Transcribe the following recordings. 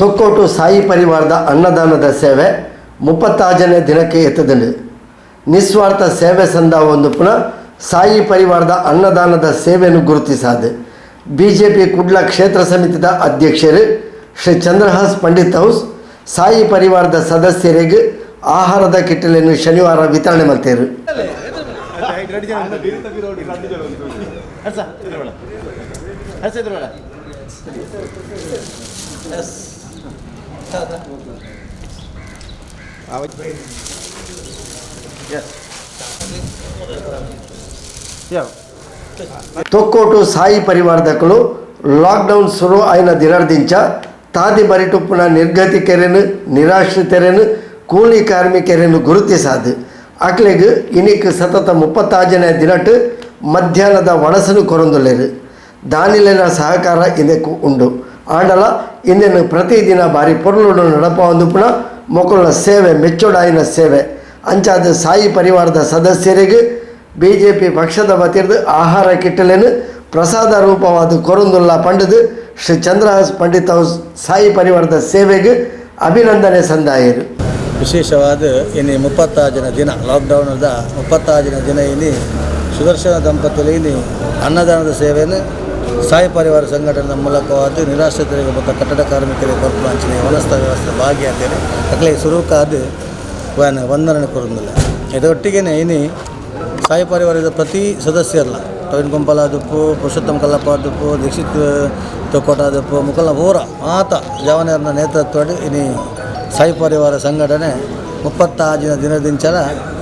ತೊಕ್ಕೋಟು ಸಾಯಿ ಪರಿವಾರದ ಅನ್ನದಾನದ ಸೇವೆ 36ನೇ ದಿನಕ್ಕೆ ಎತ್ತುದುಂಡು. ನಿಸ್ವಾರ್ಥ ಸೇವೆ ಸಂದಾವೊಂದು ಪುನಃ ಸಾಯಿ ಪರಿವಾರದ ಅನ್ನದಾನದ ಸೇವೆಯನ್ನು ಗುರುತಿಸಾದು ಬಿಜೆಪಿ ಕುಡ್ಲ ಕ್ಷೇತ್ರ ಸಮಿತಿದ ಅಧ್ಯಕ್ಷರು ಶ್ರೀ ಚಂದ್ರಹಾಸ್ ಪಂಡಿತ್ ಹೌಸ್ ಸಾಯಿ ಪರಿವಾರದ ಸದಸ್ಯರಿಗೆ ಆಹಾರದ ಕಿಟ್ಟಲೆಯನ್ನು ಶನಿವಾರ ವಿತರಣೆ ಮಲ್ತೇರು. ತೊಕ್ಕೋಟು ಸಾಯಿ ಪರಿವಾರದಕುಲು ಲಾಕ್ಡೌನ್ ಶುರು ಆಯಿನ ದಿನರ್ದಿಂಚ ತಾದಿ ಬರಿಟುಪ್ಪುನ ನಿರ್ಗತಿಕೆರೆನು, ನಿರಾಶ್ರಿತರೆನು, ಕೂಲಿ ಕಾರ್ಮಿಕರೆನು ಗುರುತಿಸಾದು ಅಕ್ಲೆಗ್ ಇನಿಕ್ ಸತತ 36ನೇ ದಿನಟ್ ಮಧ್ಯಾಹ್ನದ ವಣಸನು ಕೊರೊಂದುಲ್ಲೆರ್. ದಾನಿಲೆನ ಸಹಕಾರ ಇಂದೆಕು ಉಂಡು. ಆಂಡಲ ಇಂದೆನು ಪ್ರತಿದಿನ ಬಾರಿ ಪೊರ್ಲುಡು ನಡಪಾವೊಂದುಪ್ಪುನ ಮೊಕಲ್ನ ಸೇವೆ ಮೆಚ್ಚೊಡಾಯಿನ ಸೇವೆ. ಅಂಚಾದ್ ಸಾಯಿ ಪರಿವಾರದ ಸದಸ್ಯರಿಗೆ ಬಿಜೆಪಿ ಪಕ್ಷದ ವತಿರ್ದ್ ಆಹಾರ ಕಿಟ್ಟಲೆನು ಪ್ರಸಾದ ರೂಪವಾದ ಕೊರೊಂದುಲ್ಲ ಪಂಡುದು ಶ್ರೀ ಚಂದ್ರಹಾಸ್ ಪಂಡಿತ್ ಹೌಸ್ ಸಾಯಿ ಪರಿವಾರದ ಸೇವೆಗೆ ಅಭಿನಂದನೆ ಸಂದಾಯರು. ವಿಶೇಷವಾದ ಇನಿ 36ನೇ ದಿನ, ಲಾಕ್ಡೌನ್ದ 36ನೇ ದಿನ ಇನಿ ಸುದರ್ಶನ ದಂಪತಿಲು ಇನಿ ಅನ್ನದಾನದ ಸೇವೆಯನ್ನು ಸಾಯಿ ಪರಿವಾರ ಸಂಘಟನೆಯ ಮೂಲಕವಾದ ನಿರಾಶ್ರಿತರಿಗೆ ಮತ್ತು ಕಟ್ಟಡ ಕಾರ್ಮಿಕರಿಗೆ ಕೊರ್ಪುನ ಅಂಚನೆ ವನಸ್ಥ ವ್ಯವಸ್ಥೆ ಭಾಗಿಯಾತೇನೆ. ಅಕ್ಲೆ ಸುರುಕಾದ ವಂದನೆ ಕೊರೊಂದುಲ್ಲ. ಇದರೊಟ್ಟಿಗೆ ಇನಿ ಸಾಯಿ ಪರಿವಾರದ ಪ್ರತಿ ಸದಸ್ಯರ್ಲ, ಪ್ರವೀಣ್ ಕೊಂಪಲಾದುಪ್ಪು, ಪುರುಷೋತ್ತಮ ಕಲ್ಲಪ್ಪ ಆದುಪ್ಪು, ದೀಕ್ಷಿತ್ ತೊಕ್ಕೋಟ ಆದುಪ್ಪು, ಮುಕಲ್ನ ಪೂರ ಮಾತ ಜವನೆರ್ನ ನೇತೃತ್ವಡ್ ಇನಿ ಸಾಯಿ ಪರಿವಾರ ಸಂಘಟನೆ 36ನ ದಿನದಿಂಚಲ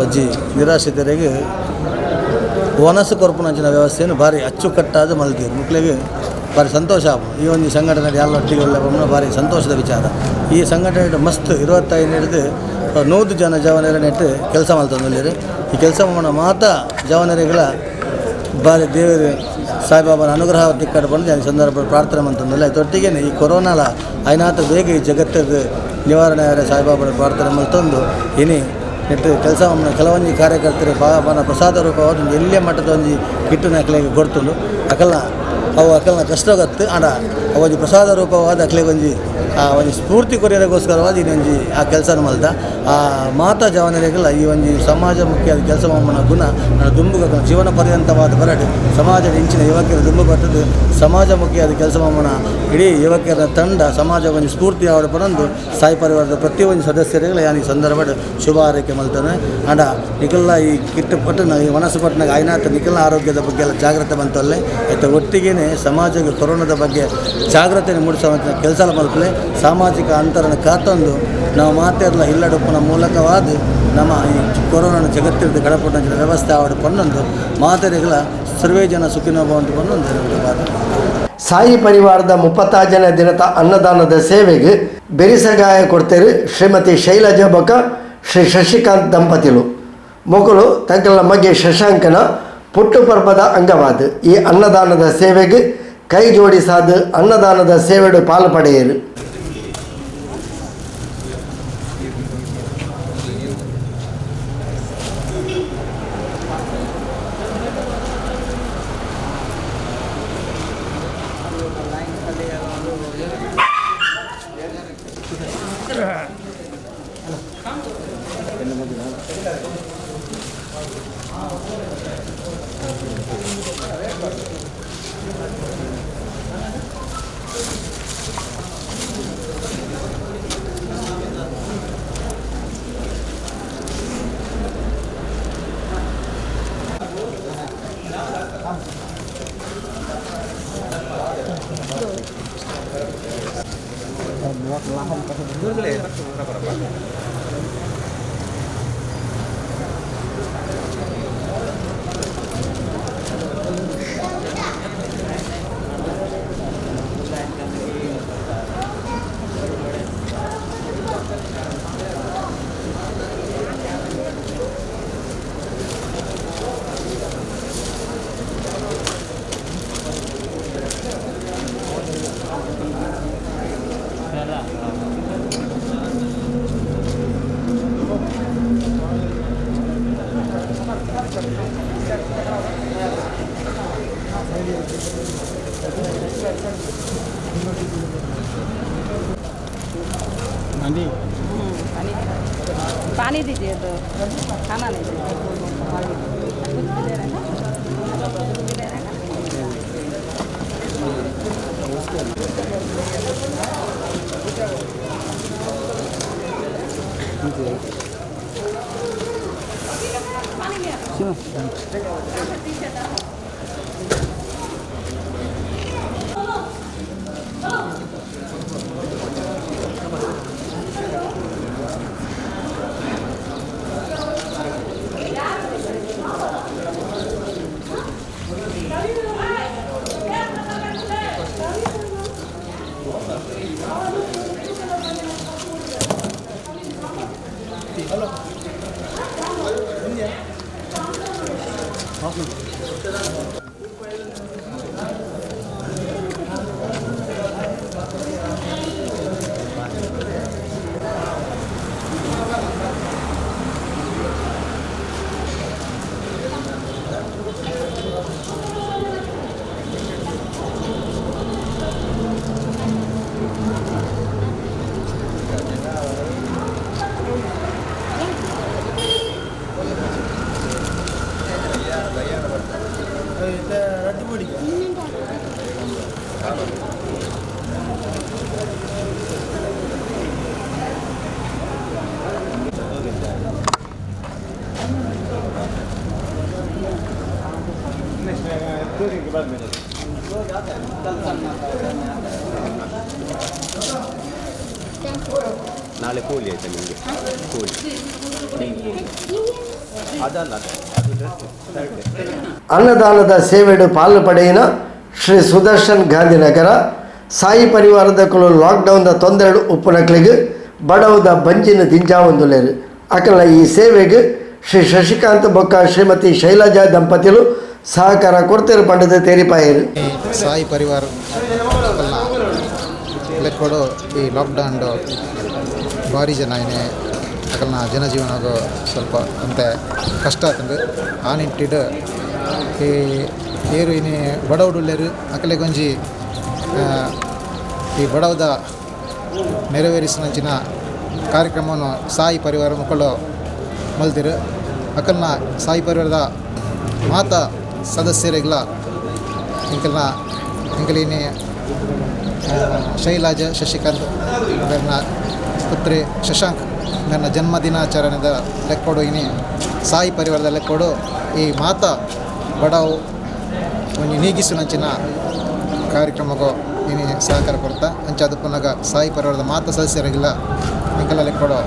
ಒಂಜಿ ನಿರಾಶ್ರಿತರಿಗೆ ವನಸು ಕೊರ್ಪುನಂಚಿನ ವ್ಯವಸ್ಥೆಯನ್ನು ಭಾರಿ ಅಚ್ಚುಕಟ್ಟಾದ ಮಲ್ತೀರು. ಮುಕ್ಲೆಗ್ ಭಾರಿ ಸಂತೋಷ ಆಪುಂಡು. ಈ ಒಂಜಿ ಸಂಘಟನೆ ಯಾಲ ಒಟ್ಟಿಗೆ ಉಲ್ಲ ಪನ್ಪುನ ಭಾರಿ ಸಂತೋಷದ ವಿಚಾರ. ಈ ಸಂಘಟನೆ ಮಸ್ತ್ 25 ಹಿಡಿದು 100 ಜನ ಜವನೆರ್ ನೆಟ್ ಕೆಲಸ ಮಲ್ತೊಂದುಲ್ಲೆರ್. ಈ ಕೆಲಸ ಮಲ್ಪುನ ಮಾತ ಜವನರಿಗಳ ಬಾರಿ ದೇವರು ಸಾಯಿಬಾಬಾನ ಅನುಗ್ರಹ ತಿಕ್ಕಡ್ ಪಂದ್ ಈ ಸಂದರ್ಭ ಪ್ರಾರ್ಥನೆ ಮಲ್ತೊಂದುಲ್ಲೆ. ಐತೊಟ್ಟಿಗೆ ಈ ಕೊರೋನಾಲ ಐನಾತ ಬೇಗ ಈ ಜಗತ್ತದ ನಿವಾರಣೆ ಆರೆ ಸಾಯಿಬಾಬಾನ ಪ್ರಾರ್ಥನೆ ಮಲ್ತೊಂದು ಇನಿ ನೆಟ್ ಕೆಲಸ ಕೆಲವೊಂಜಿ ಕಾರ್ಯಕರ್ತರು ಬಾಬಾನ ಪ್ರಸಾದ ರೂಪವಾದ ಒಂಜಿ ಎಲ್ಯ ಮಟ್ಟದ ಒಂಜಿ ಕಿಟ್ಟುನ ಅಕ್ಲೆಗ್ ಕೊರ್ತುಂಡು. ಅಕಲ್ನ ಅವು ಅಕಲ್ನ ಕಷ್ಟ ಗೊತ್ತು. ಆಂಡ ಅವು ಒಂಜಿ ಪ್ರಸಾದ ರೂಪವಾದ ಅಕ್ಲೆಗ್ ಒಂಜಿ ಆ ಒಂಜಿ ಸ್ಫೂರ್ತಿ ಕೊರಿಯರೆಗೋಸ್ಕರವಾದ ಇನ್ನೊಂಜಿ ಆ ಕೆಲಸನ ಮಲ್ದ. ಆ ಮಾತಾ ಜವನರಿಗೆಲ್ಲ ಈ ಒಂಜಿ ಸಮಾಜ ಮುಖ್ಯ ಕೆಲಸ ಮಲ್ಪುನ ಗುಣ ದುಂಬು ಜೀವನ ಪರ್ಯಂತವಾದ ಬರಡ್. ಸಮಾಜದ ಇಂಚಿನ ಯುವಕರು ದುಂಬು ಬರ್ತದೆ. ಸಮಾಜ ಮುಖ್ಯ ಕೆಲಸ ಮಲ್ಪುನ ಇಡೀ ಯುವಕರ ತಂಡ ಸಮಾಜ ಒಂಜಿ ಸ್ಫೂರ್ತಿ ಆವಡ್ ಪನೊಂದು ಸಾಯಿ ಪರಿವಾರದ ಪ್ರತಿಯೊಂದು ಸದಸ್ಯರಿಗೆಲ್ಲ ಯಾನ್ ಈ ಸಂದರ್ಭಡ್ ಶುಭ ಹಾರೈಕೆ ಮಲ್ತೇನೆ. ಆಂಡ ನಿಕಲ್ನ ಈ ಕಿಟ್ಟು ಪಟ್ಟಣ, ಈ ಮನಸ್ಸು ಪಟ್ಟಣ ಆಯ್ನಾತ ನಿಕಲ್ನ ಆರೋಗ್ಯದ ಬಗ್ಗೆ ಎಲ್ಲ ಜಾಗ್ರತೆ ಮಂತೊಲ್ಲೆ. ಐತ ಒಟ್ಟಿಗೆನೆ ಸಮಾಜಕ್ಕೆ ಕೊರೋನಾದ ಬಗ್ಗೆ ಜಾಗ್ರತೆ ಮೂಡಿಸುವಂಥ ಕೆಲಸ ಮಲ್ಪಲೆ. ಸಾಮಾಜಿಕ ಅಂತರನ ಕಾತೊಂದು ನಾವು ಮಾತೆರ್ಲ ಇಲ್ಲಡುಪ್ಪುನ ಮೂಲಕವಾದ ನಮ್ಮ ಈ ಕೊರೋನಾನ ಜಗತ್ತಿರ್ದು ಕಡಪುಟ್ಟಂಚಿನ ವ್ಯವಸ್ಥೆ ಆವಡ್ ಪನ್ನೊಂದು ಮಾತೆರೆಗಳ ಸರ್ವೇ ಜನ ಸುಖಿನೋ ಭವಂತು ಪನ್ನೊಂದು ಬಾತ. ಸಾಯಿ ಪರಿವಾರದ 36ನೇ ದಿನದ ಅನ್ನದಾನದ ಸೇವೆಗೆ ಬೆರಿಸಗಾಯ ಕೊಡ್ತೇರು ಶ್ರೀಮತಿ ಶೈಲಜಾ ಬೊಕ ಶ್ರೀ ಶಶಿಕಾಂತ್ ದಂಪತಿಲು. ಮೊಕಲು ತಂಕಲ್ನ ಮಗೆ ಶಶಾಂಕನ ಪುಟ್ಟು ಪರ್ಬದ ಅಂಗವಾದ ಈ ಅನ್ನದಾನದ ಸೇವೆಗೆ ಕೈ ಜೋಡಿಸಾದ ಅನ್ನದಾನದ ಸೇವೆಡು ಪಾಲು ಪಡೆಯರು. पानी दीजिए तो खाना नहीं दीजिए, कुछ भी दे रहे ना, कुछ भी दे रहे ना। ನಾಳೆ ಕೂಲಿ ಆಯ್ತಾ ನಿಮಗೆ? ಕೂಲಿ ಅದಲ್ಲ, ಅದು ಅನ್ನದಾನದ ಸೇವೆಡು ಪಾಲು ಪಡೆಯಿನ ಶ್ರೀ ಸುದರ್ಶನ್ ಗಾಂಧಿನಗರ ಸಾಯಿ ಪರಿವಾರದಕ್ಕಲು ಲಾಕ್ಡೌನ್ದ ತೊಂದರೆಡು ಉಪ್ಪುನಕ್ಲಿಗೆ ಬಡವದ ಬಂಜಿನ ದಿಂಜಾವೊಂದುಲೇರು. ಅಕಲ ಈ ಸೇವೆಗೆ ಶ್ರೀ ಶಶಿಕಾಂತ್ ಬೊಕ್ಕ ಶ್ರೀಮತಿ ಶೈಲಜಾ ದಂಪತಿಲು ಸಹಕಾರ ಕೊಡ್ತೇರು ಪಂಡದ ತೇರಿಪಾಯರು. ಸಾಯಿ ಪರಿವಾರ ಲೆಕ್ಕೊಡು ಈ ಲಾಕ್ಡೌನ್ ಭಾರಿ ಜನ ಏನೇ ಅಕಲ್ನ ಜನಜೀವನಗೂ ಸ್ವಲ್ಪ ಅಂತೆ ಕಷ್ಟ ಆತಂದು ಆ ನಿಟ್ಟಿಡು ಈ ಏರು ಇನಿ ಬಡವಡುಲ್ಲೇರು ಅಕಲೆಗೊಂಜಿ ಈ ಬಡವದ ನೆರವೇರಿಸಿನಂಚಿನ ಕಾರ್ಯಕ್ರಮವನ್ನು ಸಾಯಿ ಪರಿವಾರ ಮಕ್ಕಳು ಮಲ್ತಿರು. ಅಕಲ್ನ ಸಾಯಿ ಪರಿವಾರದ ಮಾತಾ ಸದಸ್ಯರಿಗೆಲ್ಲ ಇಂಕಲ್ನ ಇಂಕಲಿನಿ ಶೈಲಾಜ ಶಶಿಕಾಂತ್ ನನ್ನ ಪುತ್ರಿ ಶಶಾಂಕ್ ನನ್ನ ಜನ್ಮದಿನಾಚರಣೆದ ಲೆಕ್ಕೊಡು ಇನಿ ಸಾಯಿ ಪರಿವಾರದ ಲೆಕ್ಕೊಡು ಈ ಮಾತಾ ಬಡವು ಒಂಜಿ ನೀಗಿಸುನಂಚಿನ ಕಾರ್ಯಕ್ರಮಕ್ಕೂ ಇನಿ ಸಹಕಾರ ಕೊಡ್ತಾ ಅಂಚಾದ ಪುನಗ ಸಾಯಿ ಪರಿವಾರದ ಮಾತಾ ಸದಸ್ಯರಿಗೆಲ್ಲ ಇಂಕಲ ಲೆಕ್ಕೊಡು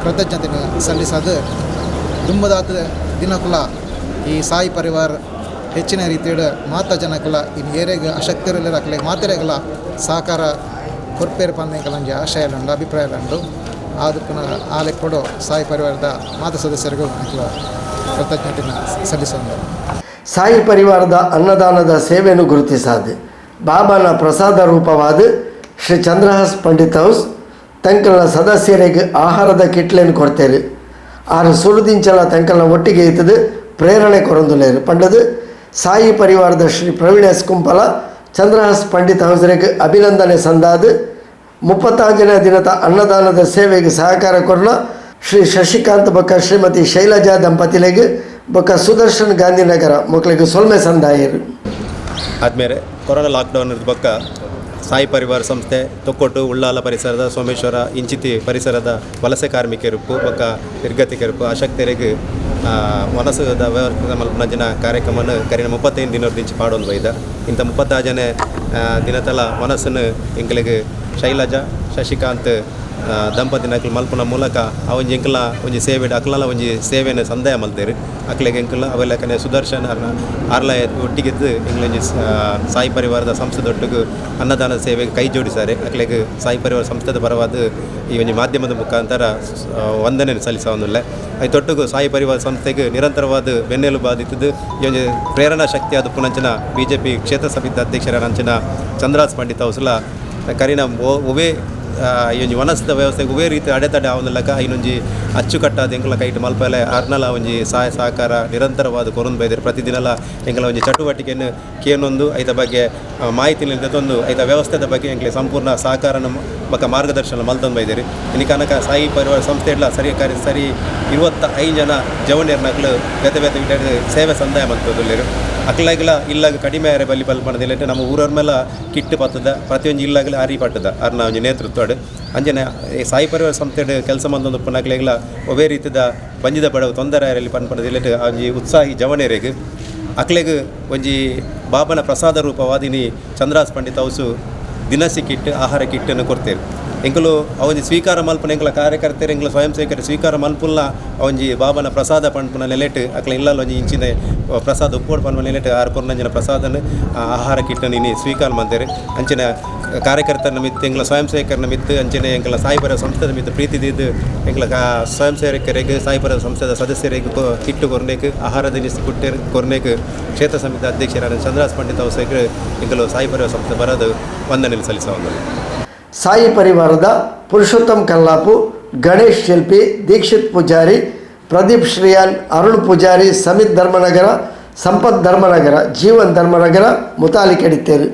ಕೃತಜ್ಞತೆ ಸಲ್ಲಿಸೋದು. ದುಂಬದಾತ ದಿನಕುಲ ಈ ಸಾಯಿ ಪರಿವಾರ ಹೆಚ್ಚಿನ ರೀತಿಯಡ್ ಮಾತಾ ಜನಕುಲ ಇನ್ನು ಏರೆಗ್ ಅಶಕ್ತರುಲ್ಲೆರ್ ಅಕ್ಲೆಗ್ ಮಾತೆರೆಗ್ಲ ಸಹಕಾರ ಕೊರ್ಪೇರು ಪಂದ್ ಒಂಜಿ ಆಶಯ ಉಂಡು, ಅಭಿಪ್ರಾಯ ಉಂಡು. ಆದ ಪುನಃ ಆ ಲೆಕ್ಕೊಡು ಸಾಯಿ ಪರಿವಾರದ ಮಾತಾ ಸದಸ್ಯರಿಗೂ ಎಂಕ್ಲ ಕೃತಜ್ಞತೆನ ಸಲ್ಲಿಸೊಂದು. ಸಾಯಿ ಪರಿವಾರದ ಅನ್ನದಾನದ ಸೇವೆಯನ್ನು ಗುರುತಿಸಾದು ಬಾಬಾನ ಪ್ರಸಾದ ರೂಪವಾದ ಶ್ರೀ ಚಂದ್ರಹಾಸ್ ಪಂಡಿತ್ ಹೌಸ್ ತಂಕಲ್ನ ಸದಸ್ಯರಿಗೆ ಆಹಾರದ ಕಿಟ್ಲೆಯನ್ನು ಕೊಡ್ತೇವೆ. ಆರು ಸುರುದಿಂಚಲ ತಂಕಲ್ನ ಒಟ್ಟಿಗೆ ಇತ್ತದು ಪ್ರೇರಣೆ ಕೊರೊಂದುಲೇರು ಪಂಡದು ಸಾಯಿ ಪರಿವಾರದ ಶ್ರೀ ಪ್ರವೀಣ್ ಎಸ್ ಕುಂಪಲ ಚಂದ್ರಹಾಸ್ ಪಂಡಿತ್ ಹೌಸರಿಗೆ ಅಭಿನಂದನೆ ಸಂದಾದು 35ನೇ ದಿನದ ಅನ್ನದಾನದ ಸೇವೆಗೆ ಸಹಕಾರ ಕೊರಲ ಶ್ರೀ ಶಶಿಕಾಂತ್ ಬೊಕ್ಕ ಶ್ರೀಮತಿ ಶೈಲಜಾ ದಂಪತಿಲೆಗೆ ಬೊಕ್ಕ ಸುದರ್ಶನ್ ಗಾಂಧಿನಗರ ಮಕ್ಕಳಿಗೆ ಸೊಲ್ಮೆ ಸಂದಾಯರು. ಆದಮೇಲೆ ಕೊರೋನಾ ಲಾಕ್ಡೌನ್ ಬೊಕ್ಕ ಸಾಯಿ ಪರಿವಾರ ಸಂಸ್ಥೆ ತೊಕ್ಕೊಟ್ಟು ಉಳ್ಳಾಲ ಪರಿಸರದ ಸೋಮೇಶ್ವರ ಇಂಚಿತಿ ಪರಿಸರದ ವಲಸೆ ಕಾರ್ಮಿಕರುಪ್ಪು ಬೊಕ್ಕ ನಿರ್ಗತಿಕರುಪ್ಪು ಅಶಕ್ತರಿಗೆ ವನಸದ ಮಲ್ಪನಂಚಿನ ಕಾರ್ಯಕ್ರಮನ ಕರಿನ 35 ದಿನದಿಂಚಿ ಪಾಡೊಂದು ಬೈದ. ಇಂಥ 36ನೇ ದಿನತಲ ವನಸ್ಸನ್ನು ಎಂಕಲಿಗೆ ಶೈಲಜಾ ಶಶಿಕಾಂತ್ ದಂಪತಿನಕ್ಲು ಮಲ್ಪುನ ಮೂಲಕ ಆ ಒಂಜಿ ಎಂಕಲ ಒಂಜಿ ಸೇವೆ ಅಕ್ಲಲ ಒಂಜಿ ಸೇವೆಯನ್ನು ಸಂದಾಯ ಮಲ್ತೇರು. ಅಕ್ಲೆಗೆ ಎಂಕಲ ಅವೆಲ್ಲಕನೆ ಸುದರ್ಶನ್ ಅರ್ನ ಆರ್ಲ ಒಟ್ಟಿಗೆದ್ದು ಎಂಕ್ಲೊಂಜಿ ಸಾಯಿ ಪರಿವಾರದ ಸಂಸ್ಥೆದೊಟ್ಟಿಗೆ ಅನ್ನದಾನ ಸೇವೆಗೆ ಕೈ ಜೋಡಿಸಾರೆ. ಅಕ್ಲೆಗೆ ಸಾಯಿ ಪರಿವಾರ ಸಂಸ್ಥೆದ ಪರವಾದ ಈ ಒಂಜಿ ಮಾಧ್ಯಮದ ಮುಖಾಂತರ ವಂದನೆ ಸಲ್ಲಿಸವನ್ನುಲ್ಲೆ. I ತೊಟ್ಟುಗು ಸಾಯಿ ಪರಿವಾರ ಸಂಸ್ಥೆಗೆ ನಿರಂತರವಾದ ಬೆನ್ನೆಲುಬಾದಿತ್ತದು ಈ ಒಂಜಿ ಪ್ರೇರಣಾ ಶಕ್ತಿಯಾದ ಪುನಂಚಿನ ಬಿಜೆಪಿ ಕ್ಷೇತ್ರ ಸಮಿತಿ ಅಧ್ಯಕ್ಷರ ಅಂಚಿನ ಚಂದ್ರಾಸ್ ಪಂಡಿತ್ ಅವಸುಲ ಕರಿನ ಒವೇ ಈ ಒಂಜಿ ವನಸ್ದ ವ್ಯವಸ್ಥೆಗೆ ಒವೇ ರೀತಿ ಅಡೆತಡೆ ಆವೊಂದುಲ್ಲಕ ಇನ್ನೊಂಜಿ ಅಚ್ಚುಕಟ್ಟಾದ ಎಂಕಲ ಕೈಟ್ ಮಲ್ಪಲೆ ಅರ್ನಲ ಒಂಜಿ ಸಹಾಯ ಸಹಕಾರ ನಿರಂತರವಾದ ಕೊರೊಂದು ಬೈದೆರ್. ಪ್ರತಿದಿನಲ ಎಂಕಲ ಒಂಜಿ ಚಟುವಟಿಕೆಯನ್ನು ಕೇನೊಂದು ಐತ ಬಗ್ಗೆ ಮಾಹಿತಿ ದೆತೊಂದು ಐತ ವ್ಯವಸ್ಥೆದ ಬಗ್ಗೆ ಎಂಕ್ಲೆ ಸಂಪೂರ್ಣ ಸಹಕಾರನ ಬೊಕ್ಕ ಮಾರ್ಗದರ್ಶನ ಮಲ್ತೊಂದು ಬೈದೆರ್. ಇನಿ ಕನಕ ಸಾಯಿ ಪರಿವಾರ ಸಂಸ್ಥೆ ಸರಿ ಕಾರ್ಯ ಸರಿ 25 ಜನ ಜವಣ್ಯರ್ನಕ್ಲು ಬೇತೆ ಬೇತೆ ವಿಧಡ್ ಸೇವೆ ಸಂದಾಯ ಮಲ್ತೊಂದುಲ್ಲೆರ್. ಅಕ್ಲಾಗ್ಲ ಇಲ್ಲಾಗ ಕಡಿಮೆ ಆರೆ ಬಲ್ಲಿ ಪಲ್ಪಣದಿಲ್ಲ. ನಮ್ಮ ಊರವ್ರ ಮೇಲೆ ಕಿಟ್ಟು ಪತ್ತದ, ಪ್ರತಿಯೊಂಜಿ ಇಲ್ಲಾಗಲ ಅರಿ ಪಟ್ಟದ ಅರ್ನ ಒಂಜಿ ನೇತೃತ್ವಡ್. ಅಂಚನೆ ಈ ಸಾಯಿ ಪರಿವಾರ ಸಂಸ್ಥೆಡ್ ಕೆಲಸ ಮಲ್ತೊಂದು ಉಪ್ಪುನಕ್ಲೆಗ್ಲ ಒವ್ವೇ ರೀತಿದ ಬಂಜಿದ ಬಡವು ತೊಂದರೆ ಆರೆಲಿ ಪನ್ಪಣದಿಲ್ಲ. ಒಂಜಿ ಉತ್ಸಾಹಿ ಜವನೆರೆಗ್ ಅಕ್ಲೆಗ್ ಒಂಜಿ ಬಾಬನ ಪ್ರಸಾದ ರೂಪವಾದಿನಿ ಚಂದ್ರಾಸ್ ಪಂಡಿತ್ ಹೌಸು ದಿನಸಿ ಕಿಟ್, ಆಹಾರ ಕಿಟ್ಟನ್ನು ಕೊಡ್ತೇವೆ. ಎಂಕುಲು ಅವೊಂಜಿ ಸ್ವೀಕಾರ ಮಲ್ಪುನ ಎಂಕಲ ಕಾರ್ಯಕರ್ತರು, ಎಂಕಲ ಸ್ವಯಂ ಸೇವಕರು ಸ್ವೀಕಾರ ಮಲ್ಪುಲ್ಲ. ಒಂಜಿ ಬಾಬನ ಪ್ರಸಾದ ಪನ್ಪುನ ನೆಲೆಟ್ ಅಕ್ಲ ಇಲ್ಲಲ್ ಒಂಜಿ ಇಂಚಿನ ಪ್ರಸಾದ ಉಪ್ಪೋಡು ಪನ್ಪುನ ನೆಲೆಟ್ ಆರು ಕೊರ್ನಂಜಿನ ಪ್ರಸಾದನ ಆಹಾರ ಕಿಟ್ಟನ್ನು ಇನಿ ಸ್ವೀಕಾರ ಮಲ್ತೆರ್. ಅಂಚಿನ ಕಾರ್ಯಕರ್ತರನ ಮಿತ್ತು, ಎಂಕಲ ಸ್ವಯಂ ಸೇವಕರನ ಮಿತ್ತು, ಅಂಚನೆ ಎಂಕಲ ಸಾಯಿಪರ ಸಂಸ್ಥೆದ ಮಿತ್ತು ಪ್ರೀತಿ ದೀದ್ ಎಂಕಲ ಸ್ವಯಂ ಸೇವಕರಿಗೆ, ಸಾಯಿಪರ ಸಂಸ್ಥೆದ ಸದಸ್ಯರಿಗೆ ಕಿಟ್ಟು ಕೊರ್ನೇಕ್, ಆಹಾರ ದಿನಸಿ ಕುಟ್ಟೆರ್ ಕೊರ್ನೇಕ್ ಕ್ಷೇತ್ರ ಸಮಿತಿ ಅಧ್ಯಕ್ಷರಾದ ಚಂದ್ರಾಸ್ ಪಂಡಿತ್ ಅವಸೇಕ್ ಎಂಕಲು ಸಾಯಿಪರ ಸಂಸ್ಥೆ ಬರೋದು ವಂದನೆ ಸಲ್ಲಿಸುವಂದರು. ಸಾಯಿ ಪರಿವಾರದ ಪುರುಷೋತ್ತಮ್ ಕಲ್ಲಾಪು, ಗಣೇಶ್ ಶಿಲ್ಪಿ, ದೀಕ್ಷಿತ್ ಪೂಜಾರಿ, ಪ್ರದೀಪ್ ಶ್ರೀಯಾನ್, ಅರುಣ್ ಪೂಜಾರಿ, ಸಮಿತ್ ಧರ್ಮನಗರ, ಸಂಪತ್ ಧರ್ಮನಗರ, ಜೀವನ್ ಧರ್ಮನಗರ ಮುತಾಲಿಕೆಡಿತ್ತೇರು.